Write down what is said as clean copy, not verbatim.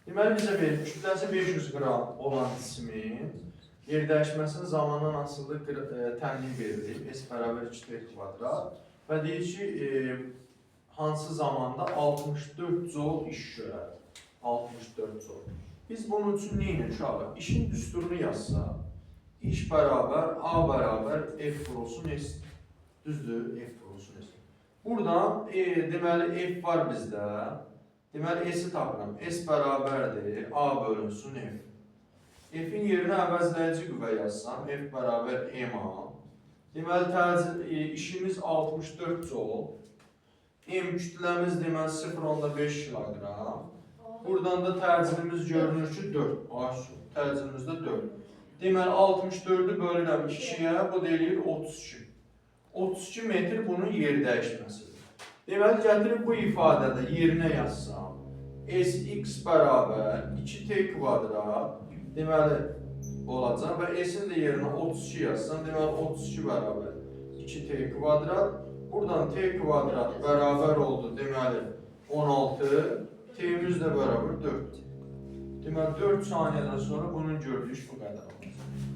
Deməli bizə verilib kütləsi 500 qram olan cismin yerdəyişməsinin zamandan asılı tənlik verilib. S bərabər 2t kvadrat və deyir ki, hansı zamanda 64 joule iş görər. 64 joule. Biz bunun üçün nə edirik uşaqlar? İşin düsturunu yazsaq, iş bərabər A bərabər F vurulsun S. Düzdür? F vurulsun S. Buradan deməli F var bizdə. Deməli S-i tapıram. S bərabərdir A bölünsün F. F-in yerinə əvəzləyici qüvvə yazsam, F bərabər MA. Deməli işimiz 64 joule. M kütləmiz deməli 0,5 kiloqram. Buradan da təcilimiz görünür ki 4. Ay, təcilimiz də 4. Deməli 64-ü bölürəm 2-yə, bu da eləyir 32. 32 metr bunun yer dəyişməsidir. Deməli gətirib bu ifadədə yerinə yazsam, Sx bərabər 2t kvadrat deməli olacaq və S-in də yerinə 32 yazsam, deməli 32 bərabər 2t kvadrat. Buradan t kvadrat bərabər oldu, deməli 16, t-imiz də bərabər 4. Deməli 4 saniyədən sonra bunun gördüyü iş bu qədər olacaq.